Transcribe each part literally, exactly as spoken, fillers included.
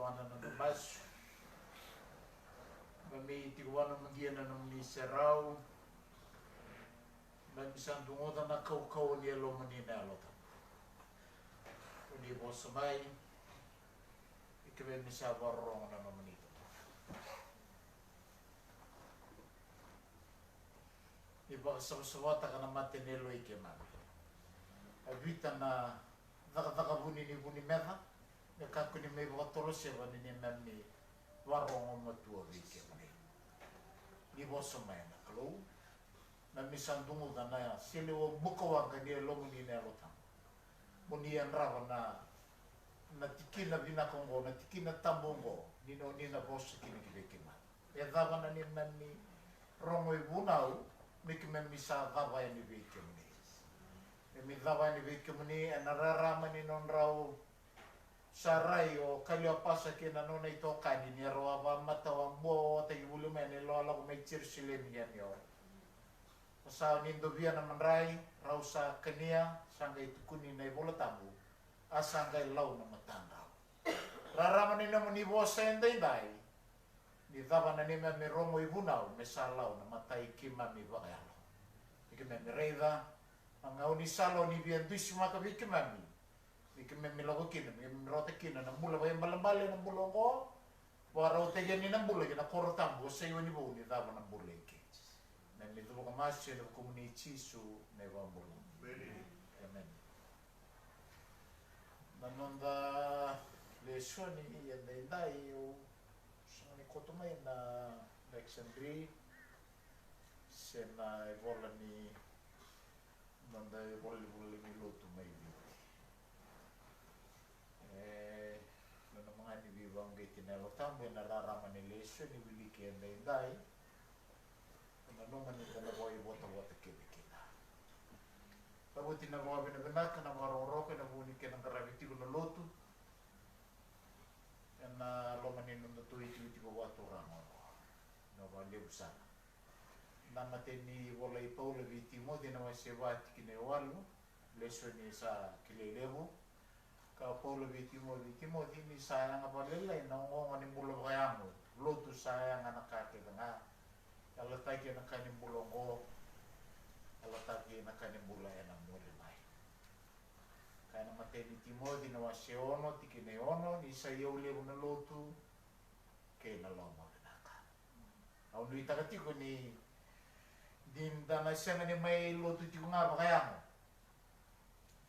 Mana na masu. Keimami tiko vua na mudia na nomuni serau. Keimami sa duguca na kaukauwa ni yalomuni na Yalo Tabu. Koni vosa mai. Keimami sa vakarorogo na nomuni. Ni vakasavasavataka na mata ni yaloi keimami. A vita na cakacaka vuni ni vu ni meca, me kakua ni mai vakatoroseva ni neimami varogo matua vei kemuni. Ni vosa mai na Kalou, keimami sa duguca na selewa bukawaqa ni yalomuni na Yalo Tabu. Mo ni yadrava na, na tikina vinaka oqo, na tikina tabu oqo, ni na, ni na vosa kina ki vei keimami. E cava na neimami rogo ivunau, me keimami sa cava yani vei kemuni. Keimami cava yani vei kemuni ena rarama ni nodrau sa rai o Kaliopasa kei na nona itokani, ni rau a vakamatawa buawawataki voli mai ena ilakolako mai Jerusalemi yani ora. Sa ni dovia na madrai, rau sa kania, sa qai tukuni na iVola Tabu, a sa qai lau na matadrau. Rarama ni nomuni vosa edaidai, ni cava na neimami rogo ivunau, me sa lau na mata i keimami vakayalo. Ni keimami raica na gaunisala o ni via dusimaka vei keimami, ni keimami lako kina, ni keimami rawata kina na bula vakaibalebale, na bula oqo, vakarautaki yani na bula ki na koro tabu o Saioni Vou, ni cava na bula i ke. Keimami cuva ka masu ena vukumuni Jisu na iVakabula. Emeni. Emeni. Na noda lesoni edaidai, au sega ni koto mai na Alexandri se na ivola ni noda ivolanivolavola ni lotu mai Viti. E, na noda magani veivakauqeti na Yalo Tabu ena rarama ni lesoni wiliki edaidai. Nanuma ni da na vakaivotavota kece kina. Cavuti na vakavinavinaka, na vakarokoroko ena vuku ni kena qaravi tiko na lotu ena loma ni nodatou itikotiko vakaturaga oqo. Na vakalevu sara. Na imatai ni vola i Paula vei Timoci, na wase va, tikina e walu, lesoni sa kilai levu. Kaya o Paula vei Timoci, Timoci, ni sa yaga vakalailai na ogaoga ni bula vakayago, lotu, sa yaga na ka kece ga. Yalataki ena ka ni bula oqo, yalataki ena ka ni bula ena muri mai. Kaya na imatai ni Timoci, na wase ono, tikina e ono, ni sa iyau levu na lotu kei na loma vinaka. Au nuitaka tiko ni, ni da na sega ni mai lotu tiko ga vakayago,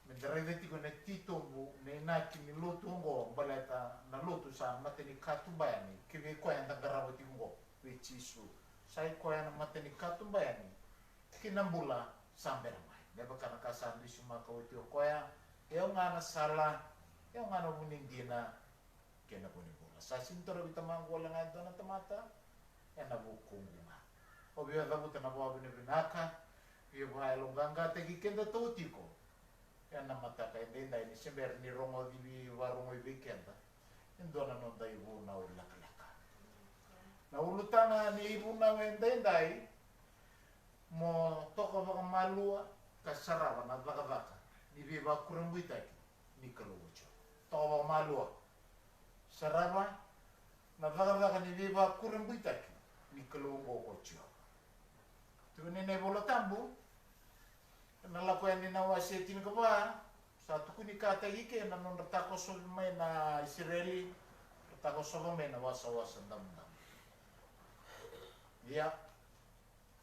me da raica tiko na titobu, na inaki ni lotu oqo, baleta na lotu sa mata ni katuba yani ki vei koya eda qarava tiko oqo, vei Jisu. Sa i koya na mata ni katuba yani ki na bula sa bera mai. Me vaka na ka sa dusimaka oti o koya, e au ga na sala, e au ga na vu ni dina, kei na vu ni bula. Sa sega ni torovi Tamaqu wale ga e dua na tamata ena vukuqu ga. Au via cavuta na vakavinavinaka, via vakayaloqaqataki kedatou tiko ena mataka edaidai, ni se bera ni rogoci, veivakarogoi vei keda e dua na noda ivunau lekaleka. Na ulutaga ni ivunau edaidai, mo toka vakamalua ka sarava na cakacaka ni veivakurabuitaki ni Kalou o Jiova. Toka vakamalua, sarava na cakacaka ni veivakurabuitaki ni Kalou oqo ko Jiova. Tukuni na iVola Tabu ena Lako Yani na wase tinikava, sa tukuni kataki ke na nodra takosovi mai na Isireli, ra takosova mai na wasawasa damudamu. Ia,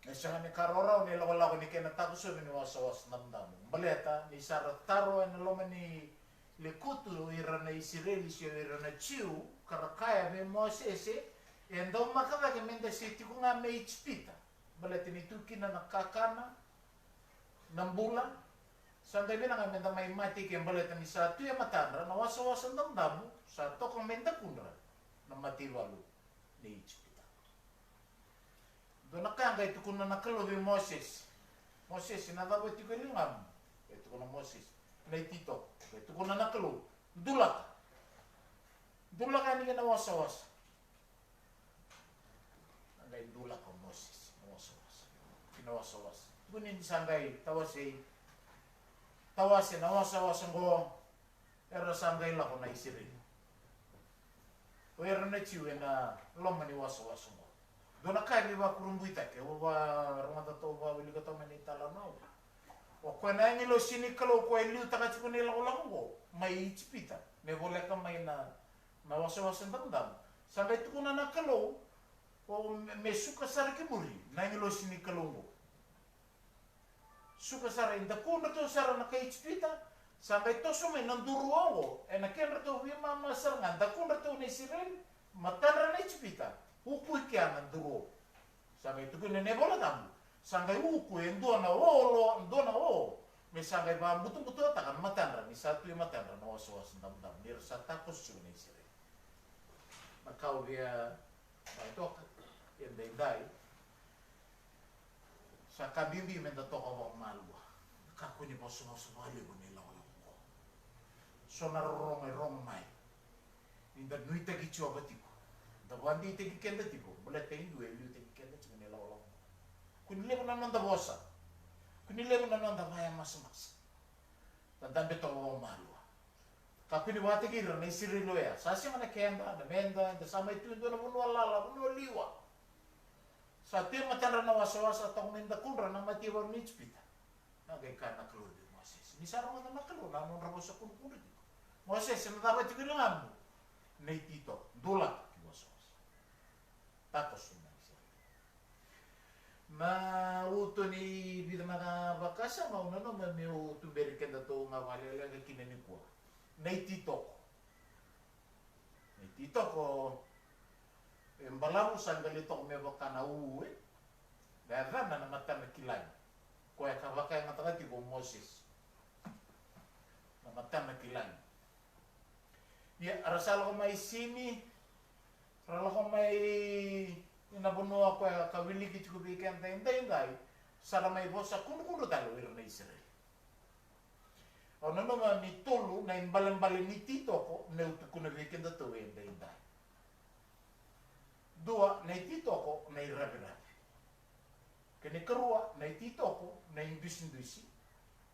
e sega ni ka rawarawa na ilakolako ni kena takosovi ni wasawasa damudamu. Baleta ni sa ra taro ena loma ni lekutu ira na Isireli se o ira na Jiu, ka ra kaya vei Mosese, e daumaka cake me da se tiko ga mai Ijipita. Baleta ni tu kina na kakana, na bula, sa qai vinaka ga me da mai mate ke, baleta ni sa tu e matadra na wasawasa damudamu, sa toka mai dakudra na mataivalu ni Ijipita. Dua na ka qai tukuna na Kalou vei Mosese. Mosese, na cava tiko e ligamu? Qai tukuna Mosese, na ititoko. Qai tukuna na Kalou, dulaka. Dulaka yani kina wasawasa. A qai dulaka o Mosese na wasawasa. Kina wasawasa. Tukuni ni sa qai tawasei, tawase na wasawasa qo, era sa qai lako na Isireli. Era na Jiu ena loma ni wasawasa oqo. Dua na ka e veivakurabuitaki, au varogoca toka, wilika toka mai na italanoa. O koya na agilosi ni Kalou koya e liutaka tiko na ilakolako oqo mai Ijipita me voleka mai na, na wasawasa damudamu. Sa qai tukuna na Kalou, o me, me suka sara ki muri na agilosi ni Kalou oqo. Suka sara, e dakudratou sara na kai Ijipita, sa qai toso mai na duru oqo ena kedratou veimama sara ga, dakudratou na Isireli, matadra na Ijipita, uku i kea na duru oqo. Sa qai tukuna na iVola Tabu, sa qai uku e dua na o, lo, dua na o, me sa qai vabutubutuataka na matadra ni sa tu e matadra na wasawasa damudamu, ni ra sa takoso tiko na Isireli. Na ka au via vakatoka edaidai, sa ka bibi meda toka vakamalua. Kakua ni vosavosa vakalevu na ilakolako oqo. So na rorogo e rogo mai, ni da nuitaki Jiova tiko, da vakadeitaki keda tiko, baleta e dua e liutaki keda tiko na ilakolako oqo. Kua ni levu na noda vosa, kua ni levu na noda vakayamasamasa. Da dabe toka vakamalua. Kakua ni vakataki ira na Isireli oya. Sa sega na keda, na meda, eda sa mai tu e dua na vanua lala, vanua liwa. Sa tu e matadra na wasawasa, toka mai dakudra na mate i valu ni Ijipita. Na qai kaya na Kalou vei Mosese, ni sa rogoca na Kalou na nodra vosa kudrukudru tiko. Mosese, na cava tiko e ligamu? Na ititoko, dulaka ki wasawasa. Takoso mai. Na uto ni vica na vakasama au nanuma meu tuberi kedatou ga vakalekaleka kina nikua. Na ititoko. Na ititoko e balavu, sa qai lai toka me vaka na u, e yacana na matana ki lagi. Koya ka vakayagataka tiko o Mosese, na matana ki lagi. Ia, era sa lako mai Sini, ra lako mai ina vanua koya ka wiliki tiko vei keda edaidai, sa ra mai vosa kudrukudru tale o ira na Isireli. Au nanuma ni tolu na ibalebale ni ititoko meu tukuna vei kedatou edaidai. Dua, na ititoko na iraviravi. Kena ikarua, na ititoko na idusidusi.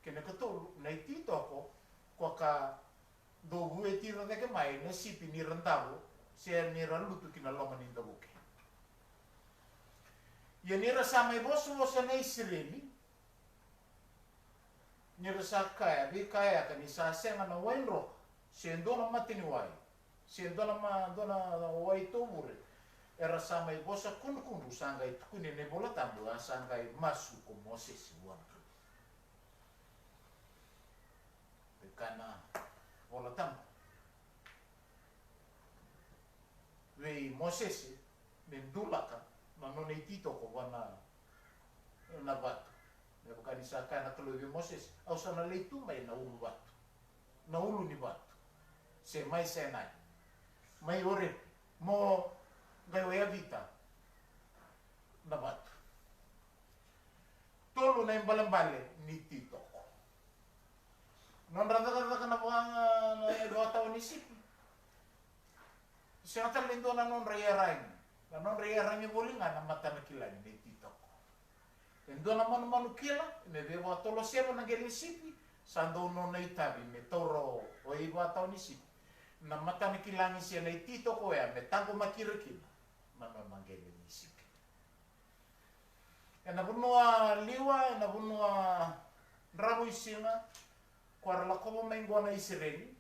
Kena ikatolu, na ititoko ko ka dou vueti ira cake mai na sipi ni ra davo, se ni ra lutu ki na loma ni davuke. Ia ni ra sa mai vosavosa na Isireli, ni ra sa kaya, veikayaka ni sa sega na wai droka, se dua na mata ni wai, se dua na ma, dua na wai tovure, era sa mai vosa kudrukudru, sa qai tukuni na iVola Tabu, a sa qai masu ko Mosese vua na Kalou. Vei kaya na iVola Tabu vei Mosese me dulaka na nona ititoko vua na, na vatu. Me vaka ni sa kaya na Kalou vei Mosese, au sa na lai tu mai na uluvatu, na ulu ni vatu, se mai Sainai, mai Orepi, mo qai wayavita na vatu. Tolu na ibalebale ni ititoko. Nodra cakacaka na vaka, na ivakatawa ni sipi. Sega tale ni dua na nodra iyaragi. Na nodra iyaragi voli ga na matana ki lagi na ititoko. E dua na manumanu kila, me veivakatoloseva na qele ni sipi, sa dau nona itavi me taura o ivakatawa ni sipi. Na matana ki lagi se na ititoko oya me taqomaki ira kina na nona qele ni sipi. Ena vanua liwa, ena vanua dravuisiga, ko era lakova mai qo na Isireli.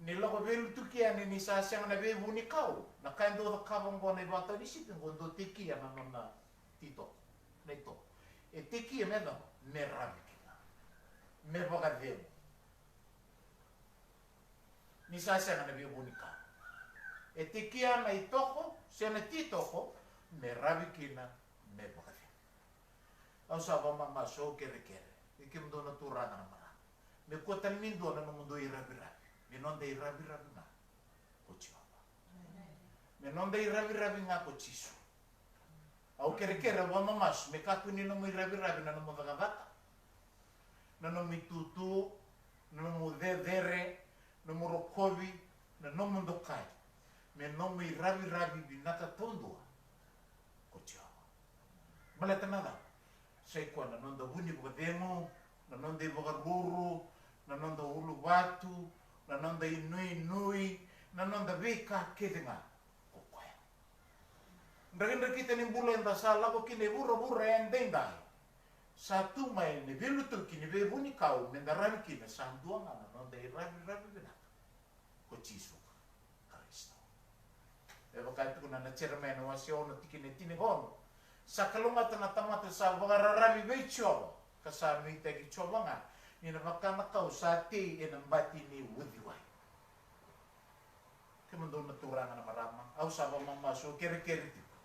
Ni lako veilutuki yani ni sa sega na veivunikau, na ka e dau cakava qo na ivakatawa ni sipi qo, dau tekia na nona ititoko, na itoko. E tekia me cava? Me ravi kina, me vakacegu. Ni sa sega na veivunikau, e tekia na itoko se na ititoko me ravi kina, me vakacegu. Au sa vakamamasu, au kerekere vei kemudou na turaga, na marama, me kua tale ni dua na nomudou iraviravi, me noda iraviravi ga ko Jiova. Me noda iraviravi ga ko Jisu. Au kerekere, au vakamamasu me kakua ni nomu iraviravi na nomu cakacaka, na nomu itutu, na nomu cecere, nomu rokovi, na nomu dokai. Me nomu iraviravi vinaka taudua ko Jiova. Baleta na cava? Sa i koya na noda vu ni vakacegu, na noda ivakaruru, na noda uluvatu, na noda inuinui, na noda veika kece ga ko koya. Drakidrakita ni bula eda sa lako kina e vuravura edaidai. Sa tu mai na veilutuki ni veivunikau meda ravi kina, sa dua ga na noda iraviravi vinaka ko Jisu Karisito. E vaka e tukuna na Jeremaia na wase ono tikina e tinikaono. Sa kalougata na tamata sa vakararavi vei Jiova, ka sa nuitaki Jiova ga, ni na vaka na kau sa tei ena bati ni uciwai. Kemudou na turaga na marama, au sa vakamamasu, au kerekere tiko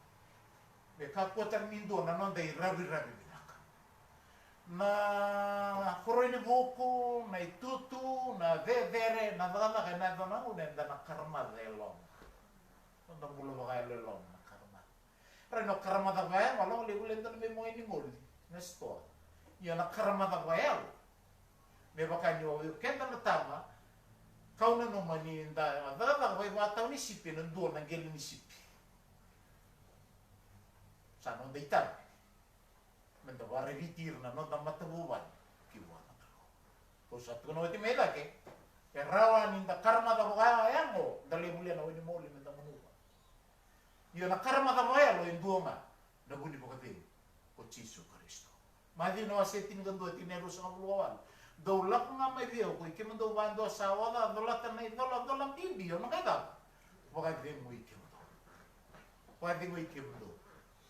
me kakua tale ni dua na noda iraviravi vinaka. Na koroi ni vuku, na itutu, na cecere, na cakacaka ena yaco na gauna eda na karamaca e loma. Noda bula vakayalo e loma na karamaca. Rai na karamaca vakayalo, a lako levu le dua na veimoa ni goli na sitoa. Ia na karamaca vakayalo, me vaka ni o keda na tama, kau nanuma ni da cakacaka vakaivakatawa ni sipi ena dua na qele ni sipi. Sa noda itavi meda vakaraici ira na noda matavuvale ki vua na Kalou. Ko sa tukuna oti mai cake, e rawa ni da karamaca vakayago, da lai volia na wai ni mauli meda gunuva. Ia na karamaca vakayalo e dua ga, na vu ni vakacegu ko Jisu Karisito. Maciu na wase tinikadua, tikina e ruasagavulu ka walu. Dou lako ga mai vei au koi kemudou vakadua sa oca, colata na icolacola bibi, au na qai cava? Vakacegui kemudou. Vakacegui kemudou.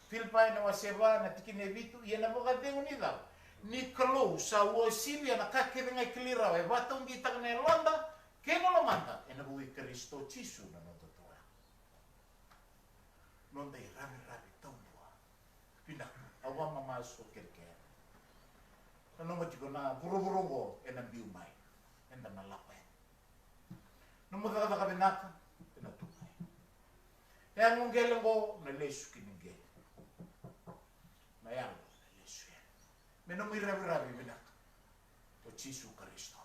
Filipai na wase va na tikina e vitu, ia na vakacegu ni cava? Ni Kalou sa uasivia na ka kece ga e kilai rawa, e vakataudeitaka na yaloda kei na lomada ena vuku i Karisito Jisu na noda Turaga. Noda iraviravi taudua vinaka. Au vakamamasu, au kerekere. Nanuma tiko na vuravura oqo ena biu mai, eda na lako yani. Nomu cakacaka vinaka ena tu mai. Yago qele oqo na lesu ki na qele. Na yago na lesu yani. Me nomu iraviravi vinaka ko Jisu Karisito.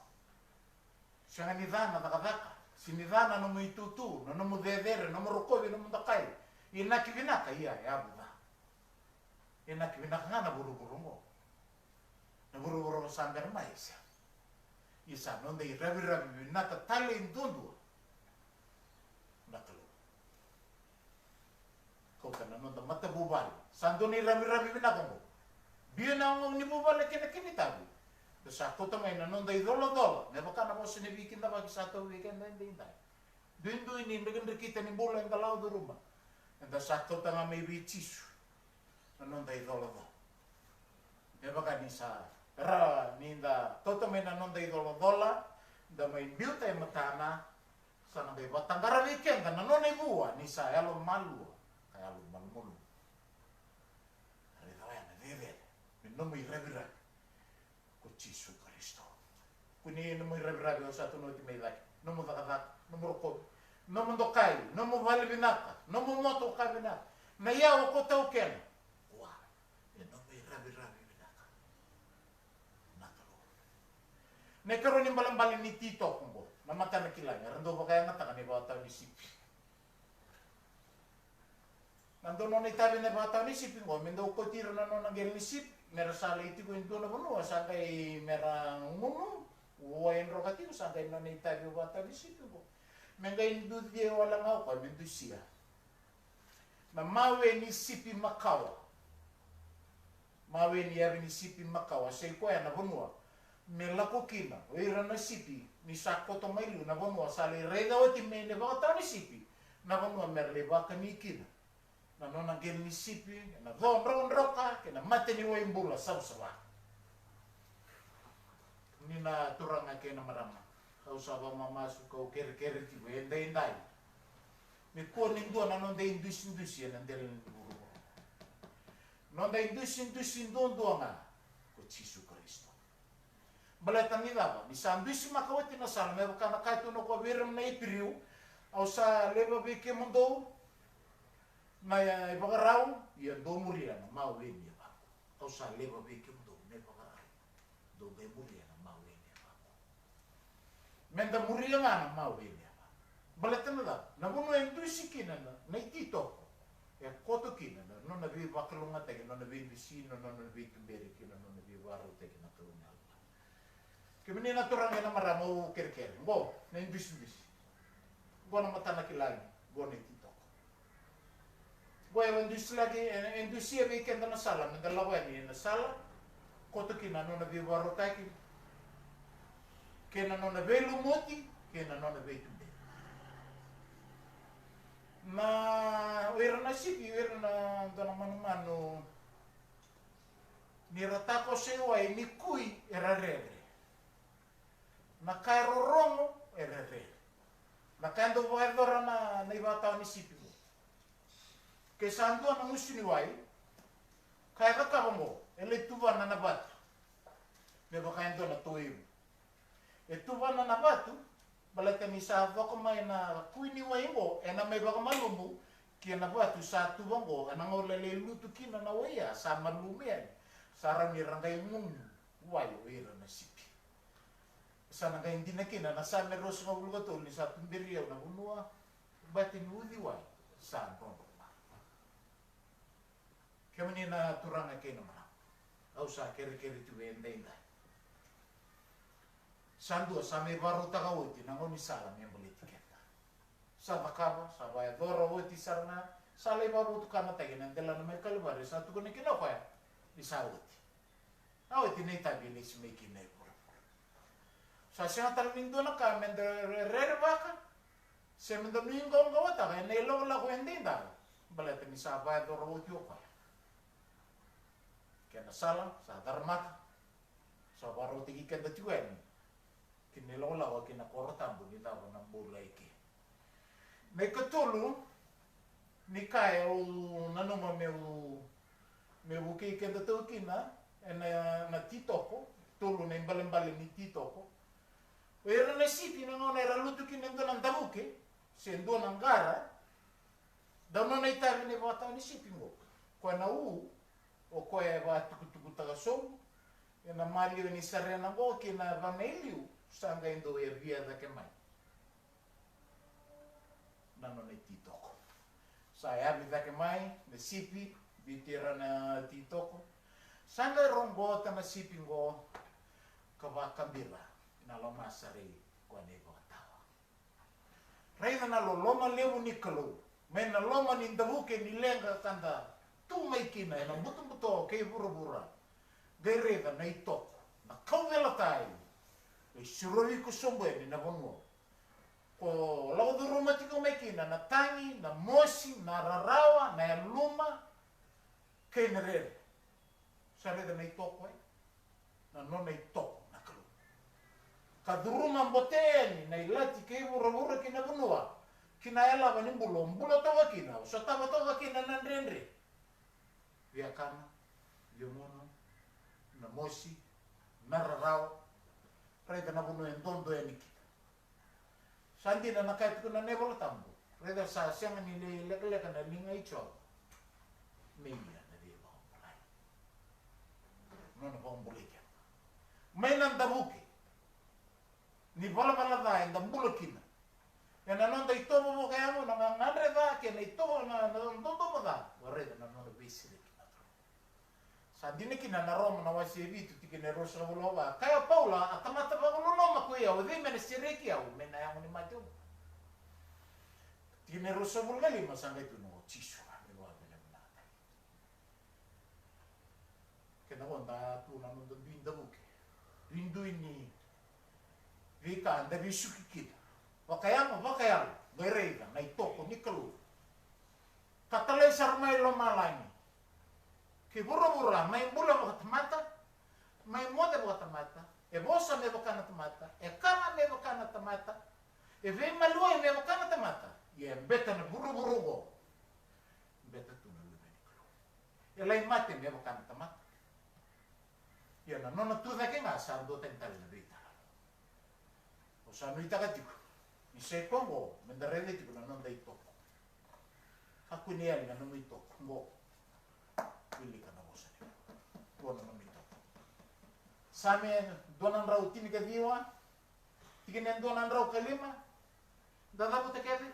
Sega ni ca na cakacaka, sega ni ca na nomu itutu, na nomu cecere, nomu rokovi, nomu dokai. Inaki vinaka, ia e yavu ca. Inaki vinaka ga na vuravura oqo. Na vuravura oqo sa bera mai, e sega. Ia sa noda iraviravi vinaka tale duadua na Kalou. Kauta na noda matavuvale. Sa dua na iraviravi vinaka oqo. Biu na yago ni vuvale kei na kena itavi. Da sa kauta mai na noda icolacola, me vaka na vosa ni veikidavaki sa tauvi keda edaidai. Duidui ni drakidrakita ni bula eda lako curuma, eda sa kauta ga mai vei Jisu na noda icolacola. Me vaka ni sa rawa ni da kauta mai na noda icolacola, da mai biuta e matana, sa na qai vakataqara vei keda na nona ivua ni sa yalomalua ka yalomalumalumu. Raica oya na cecere me nomu iraviravi ko Jisu Karisito. Kua ni nomu iraviravi, au sa tukuna oti mai cake, nomu cakacaka, nomu rokovi, nomu dokai, nomu vale vinaka, nomu motoka vinaka, na iyau ko taukena. Kua, e nomu iraviravi vinaka na Kalou. Na ikarua ni balebale ni ititoko oqo, na matana kilai, era dau vakayagataka na ivakatawa ni sipi. Na dau nona itavi na ivakatawa ni sipi oqo, me dau kauti ira na nona qele ni sipi, mera sa lai tiko e dua na vanua sa qai mera gunu, wai droka tiko, sa qai nona itavi ivakatawa ni sipi oqo. Me qai dusia wale ga o koya, me dusia na mawe ni sipi makawa. Mawe ni yave ni sipi makawa, sa i koya na vanua me lako kina o ira na sipi ni sa koto mai liu, na vanua sa lai raica oti mai na ivakatawa ni sipi, na vanua mera lai vakani kina na nona qele ni sipi, na co drokadroka kei na mate ni wai bula savasava. Ni na turaga kei na marama, au sa vakamamasu kau kerekere tiko edaidai me kua ni dua na noda idusidusi ena dela ni vuravura. Noda idusidusi duadua ga ko Jisu Karisito. Baleta ni cava? Ni sa dusimaka oti na sala, me vaka na ka e tukuna o koya vei ira na Iperiu, au sa laiva vei kemudou na ivakarau, ia dou muria na mawe ni yavaqu. Au sa laiva vei kemudou na ivakarau, dou qai muria na mawe ni yavaqu. Meda muria ga na mawe ni yavaqu. Baleta na cava? Na vanua e dusi kina na, na ititoko, e koto kina na nona veivakalougatataki, na nona veidusi, na nona veituberi kei na nona veivakarautaki na Kalou na Yalo. Kemuni na turaga kei na marama, au kerekere oqo na idusidusi. Qo na matana kilagi, qo na ititoko. Qo e dusilaki, e, e dusia vei keda na sala, meda lako yani ena sala, koto kina na nona veivakarautaki, kei na nona veilumuti, kei na nona veituberi. Na, o ira na sipi, o ira na dua na manumanu, ni ra takosoi wai, ni kui, era rere. Na ka e rorogo, era rere. Na ka e dau vakayacora na, na ivakatawa ni sipi qo. Ke sa dua na gusu ni wai, ka e cakava qo, e lai tuvana na vatu. Me vaka e dua na toivu. E tuvana na vatu, baleta ni sa coka mai na kui ni wai qo, ena mai vakamalumu, ki na vatu sa tuva qo, ena gauna e lai lutu kina na wai ya, sa malumu yani, sa rawa ni ra qai gumu wai o ira na sipi. Sa na qai dina kina na Same ruasagavulu ka tolu, ni sa tuberi au na vanua, bati ni uciwai, sa drodro mai. Kemuni na turaga kei na marama, au sa kerekere tu edaidai. Sa dua sa mai vakarautaka oti na gaunisala me baleti keda. Sa cakava, sa vakayacora oti sara ga, sa lai vakavotukanataki ena delana mai Kalivari, sa tukuna kina o koya ni sa oti. A oti na itavi e lesi mai kina e vuravura. Sa sega tale ni dua na ka meda re-, rerevaka, se meda nuiqawaqawataka ena ilakolako edaidai, baleta ni sa vakayacora oti o koya. Kena sala sa caramaka, sa vakarautaki keda tiko yani ki na ilakolako ki na koro tabu ni cava na bula eke. Na ikatolu ni ka e au nanuma meu, meu vukei keda tau kina ena, na titoko, tolu na ibalebale ni titoko. O ira na sipi na gauna era lutu kina e dua na davuke se dua na qara, dau nona itavi na ivakatawa ni sipi qo. Koya na u, o koya e vakatukutukutaka sobu, ena maliwa ni sarena qo kei na vana e liu, sa qai dau yavia cake mai na nona ititoko. Sa yavi cake mai na sipi, biuti ira na titoko. Sa qai roqota na sipi qo ka vakabira na lomasarai koya na ivakatawa. Raica na loloma levu ni Kalou mai na loma ni davuke ni leqa ka da tu mai kina ena butobuto kei vuravura. Qai raica na itoko, na kauveilatai, e surovi iko sobu yani na vanua. Ko lako curuma tiko mai kina na tagi, na mosi, na rarawa, na yaluma kei na rere. Sa raica na itoko, e? Na nona itoko na Kalou. Ka curuma bote yani na ilati kei vuravura ki na vanua, ki na yalava ni bula, o bula toka kina, o sotava toka kina na dredre. Viakana, viamono, na mosi, na rarawa. Raica na vanua e dodo yani kina. Sa dina na ka e tukuna na iVola Tabu. Raica sa sega ni le-, lekaleka na liga i Jiova me ia na veivakabulai. Nona vakabulai keda mai na davuke ni valavala ca eda bula kina. Ena noda itovo vakayago, na gagadre ca kei na itovo na, na dodomo ca. Raica na nona veisereki na Kalou. Sa dina kina na Roma na wase e vitu, tikina e ruasagavulu ka va. Kaya o Paula, a tamata vakaloloma ko i au, o cei me na sereki au mai na yago ni mate oqo? Tikina e ruasagavulu ka lima, sa qai tukuna o Jisu, a me vakavinakataki. Keda qo da tu na noda dui davuke, duidui ni veika da veisuki kina. Vakayago, vakayalo, qai raica na itoko ni Kalou. Ka talai sara mai lomalagi kei vuravura, mai bula vakatamata, mai moce vakatamata, e vosa me vaka na tamata, e kana me vaka na tamata, e veimaliwai me vaka na tamata. Ia e beta na vuravura oqo, beta tu na Luve ni Kalou. E lai mate me vaka na tamata. Ia na nona tu cake ga sa duatani tale na veitalia. Au sa nuitaka tiko ni sa i koya oqo meda raica tiko na noda itoko. Kakua ni yali na nomu itoko oqo. Wilika na vosa ni Kalou. Qo na nomu itoko. Same dua na drau tinikaciwa, tikina e dua na drau ka lima. Da cavuta kece.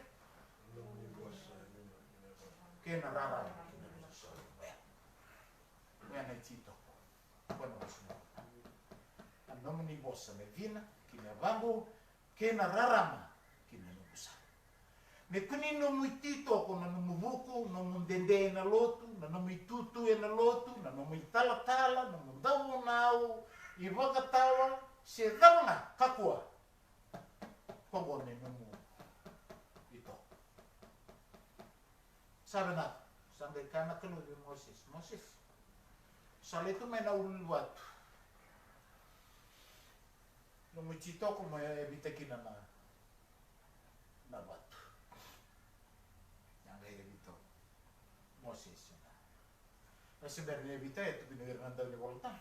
Kei na rarama, kei na rarama. Oya na ititoko. Koya na vosa. A nomuni vosa me cina ki na yavaqu, kei na rarama ki na noqu sala. Me kua ni nomu ititoko na nomu vuku, nomu dede ena lotu, na nomu itutu ena lotu, na nomu italatala, nomu dauvunau, ivakatawa, se cava ga, kakua. Koya me nomu ititoko. Sa vinaka, sa qai kaya na Kalou vei Moses, Moses, sa lai tu mai na uluvatu. Nomu ititoko mo yavita kina na, na vatu. Ya qai yavita o Moses na. E se bera ni yavita, e tukuni vei ira na dau ni Vola Tabu.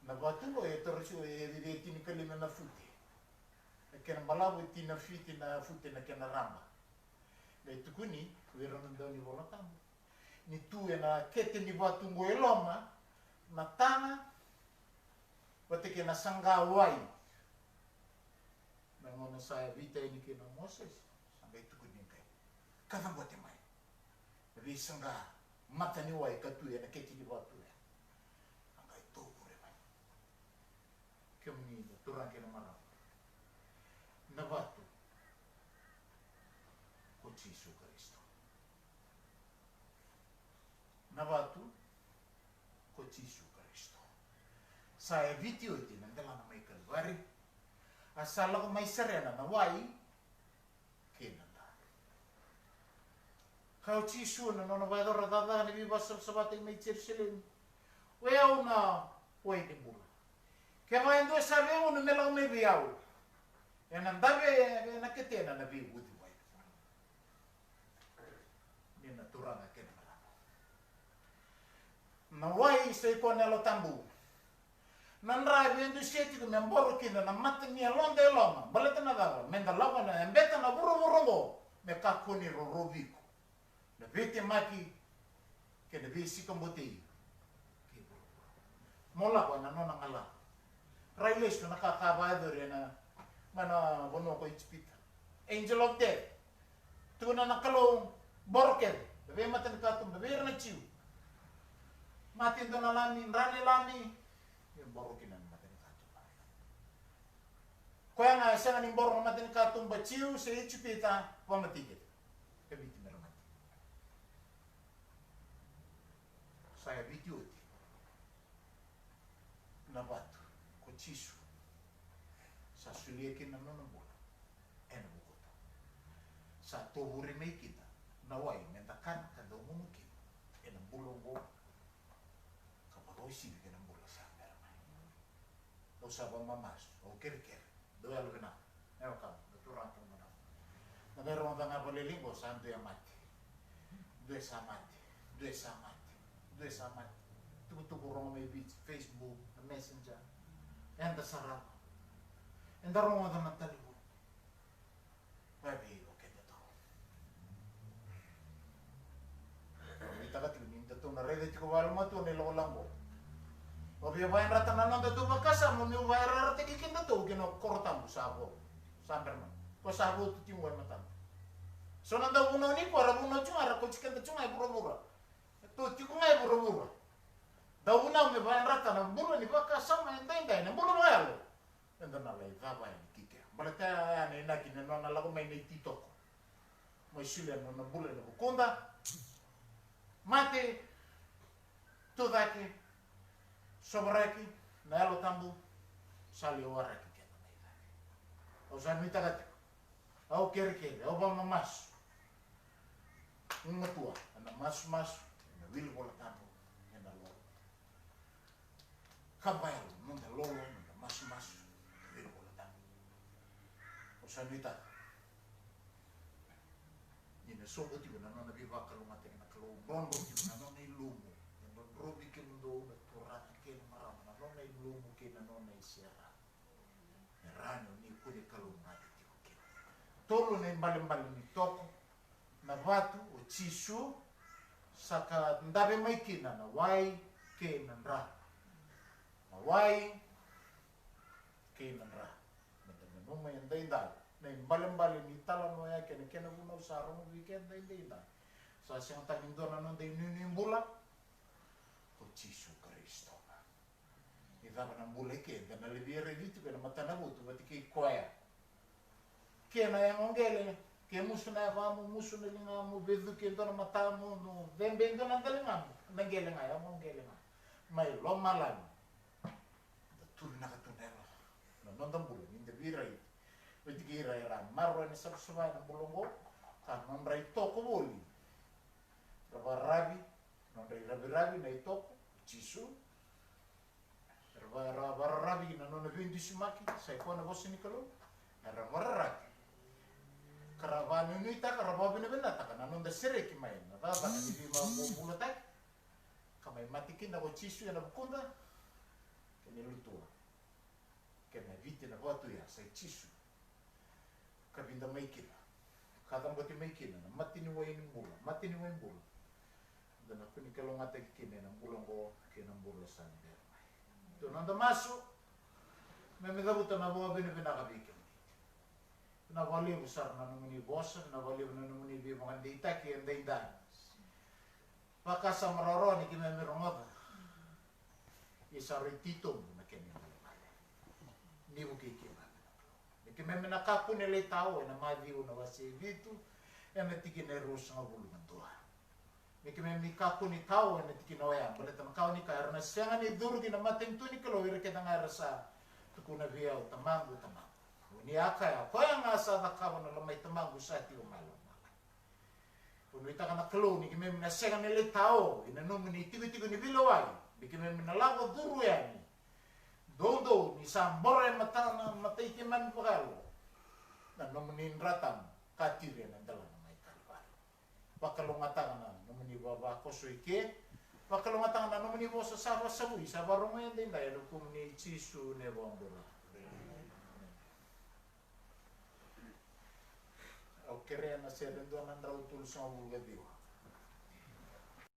Na vatu qo e toro sio e vica e tinikalima na fute. Na kena balavu e tini na fiti na fute na kena raba. Qai tukuni vei ira na dau ni Vola Tabu ni tu ena kete ni vatu qo e loma na taga vata kei na saqa wai. Na gauna sa yavita yani kina o Moses, sa qai tukuni qai, ka cabote mai na veisaqa mata ni wai ka tu ena kete ni vatu ya. Sa qai tovure mai. Kemuni na turaga kei na marama, na vatu ko Jisu Karisito. Na vatu ko Jisu Karisito. Sa yaviti oti na delana mai Kalivari, a sa lako mai serena na wai kei na dra. Kaya o Jisu na nona vakayacora cakacaka ni veivakasavasavataki mai Jerusalemi, o yau na wai ni bula. Kevaka e dua sa veigunu me lako mai vei au, ena dave ena ketena na veivuciwai. Ni na turaga kei na marama, na wai sa i koya na Yalo Tabu. Na dra e veidusia tiko me boro kina na mata ni yaloda e loma. Baleta na cava? Meda lako ena yabeta na vuravura oqo me kakua ni rorovi iko na veitemaki kei na veisikabote kei vuravura. Mo lako ena nona galala. Rai lesu na ka ka vakayacori ena, mai na vanua ko Ijipita. Angel of death. Tukuna na Kalou, boro kece na veimatai ni katuba vei ira na Jiu. Mate e dua na lami, dra ni lami, e boro kina na matai ni katuba. Koya ga e sega ni boro na matai ni katuba Jiu se Ijipita, vakamatei kece. Yaviti me ra mate. Sa yaviti oti na vatu ko Jisu. Sa solia kina na nona bula ena vukuda. Sa tovure mai kina na wai meda kana ka dau gunu kina ena bula oqo, ka vakauasivi ki na bula sa bera mai. Au sa vakamamasu, au kerekere. Dou yalovinaka. Na wekaqu, na turaga kei na marama, na qai rogoca ga vakalailai qo sa dua e mate. Dua e sa mate. Dua e sa mate. Dua e sa mate. Tukutuku rogo mai Viti, Facebook, na Messenger. Eda sarava. Eda rogoca na talevoni. Vavei o kedatou. Au nuitaka tiko ni datou na raica tiko vakayalomatua na ilakolako. Au via vakayadrata na nodatou vakasama meu vakayarayarataki kedatou ki na koro tabu sa vo. Sa bera mai. Ko sa votu tiko e matamu. So na dauvunau ni ko era vunau tiko ga, era kauti keda tiko ga e vuravura. Datou tiko ga e vuravura. Dauvunau me vakayadrata na bula ni vakasama edaidai, na bula vakayalo. Eda na lai cava yani ki kea. Baleta ya na inaki ni nona lako mai na ititoko. Mai solia na nona bula ena vukuda. Mate, tucake, sovaraki, na Yalo Tabu sa lai waraki keda mai cake. Au sa nuitaka tiko. Au kerekere, au vakamamasu. Gumatua, ena masumasu, ena wili Vola Tabu, ena lolo. Ka vakayalo, noda lolo, noda masumasu, noda wili Vola Tabu. Au sa nuitaka ni na soqo tiko na nona veivakalougatataki na Kalou, drodro tiko na nona ilumu, e drodrovi kemudou na turaga kei na marama, na nona ilumu kei na nona iserau. Me rawa ni o ni kune kalougata tiko kina. Tolu na ibalebale ni toko, na vatu o Jisu, sa ka dave mai kina na wai kei na dra. Na wai kei na dra. Meda nanuma edaidai na ibalebale ni talanoa ya kei na kena vunau sa rogovi keda edaidai. Sa sega tale ni dua na noda inuinui bula, ko Jisu Karisito. Ni cava na bula eke eda na lai via raici tiko ena matanavotu vata kei koya. Kena yago qele, Ke musu na yavamu, musu na ligamu, vecuki e dua na matamu, no cebe e dua na daligamu, na qele ga, ya mo qele ga. Mai lomalagi. Da turinaka tu na yalo. Na noda bula, ni da veirai. Vei tiki ira era maroroya na savasava ena bula oqo, ka nodra itoko voli. Ra vakararavi, nodra iraviravi na itoko, Jisu. Era va-, ra vakararavi na nona veidusimaki, sa i koya na vosa ni Kalou. Era vakararavi. Ka ra vakanuinuitaka, ra vakavinavinakataka na noda sereki mai na cakacaka ni veivakabobulataki. Ka mai mate kina ko Jisu ena vukuda. Kei na lutua. Kei na Viti na vakatuya, sa i Jisu. Ka vinda mai kina. Ka caboti mai kina na mate ni wai ni bula, mate ni wai bula. Da na kua ni kalougatataki kina ena bula oqo, kei na bula sa na bera mai. Tou na noda masu, me me cavuta na vakavinavinaka vei kemuni. Vinaka vakalevu sara na nomuni vosa, vinaka vakalevu na nomuni veivakadeitaki edaidai. Vakasama rawarawa ni keimami rogoca. Ia sa rui titobu na kena ibalebale. Ni vukei keimami na Kalou. Me keimami na kakua ni lai tao ena Maciu na wase e vitu, ena tikina e ruasagavulu ka dua. Me keimami kakua ni tao ena tikina oya, baleta na ka o ni kaya, era na sega ni curu ki na matanitu ni Kalou ira kece ga era sa tukuna vei au, Tamaqu, Tamaqu. O ni a kaya, koya ga sa cakava na lomai Tamaqu sa tiko mai lomalagi. Au nuitaka na Kalou ni keimami na sega ni lai tao ena nomuni tikotiko ni veilewai, ni keimami na lako curu yani. Doudou ni sa boro e mata na matai keimami vakayalo na nomuni dra tabu ka tiri ena delana mai Kalivari. Vakalougatataka na nomuni vavakoso i ke. Vakalougatataka na nomuni vosa sa vakasavui, sa vakarogoi edaidai ena vukumuni Jisu na iVakabula. Au kerea na sere dua na drau tolusagavulu ka ciwa.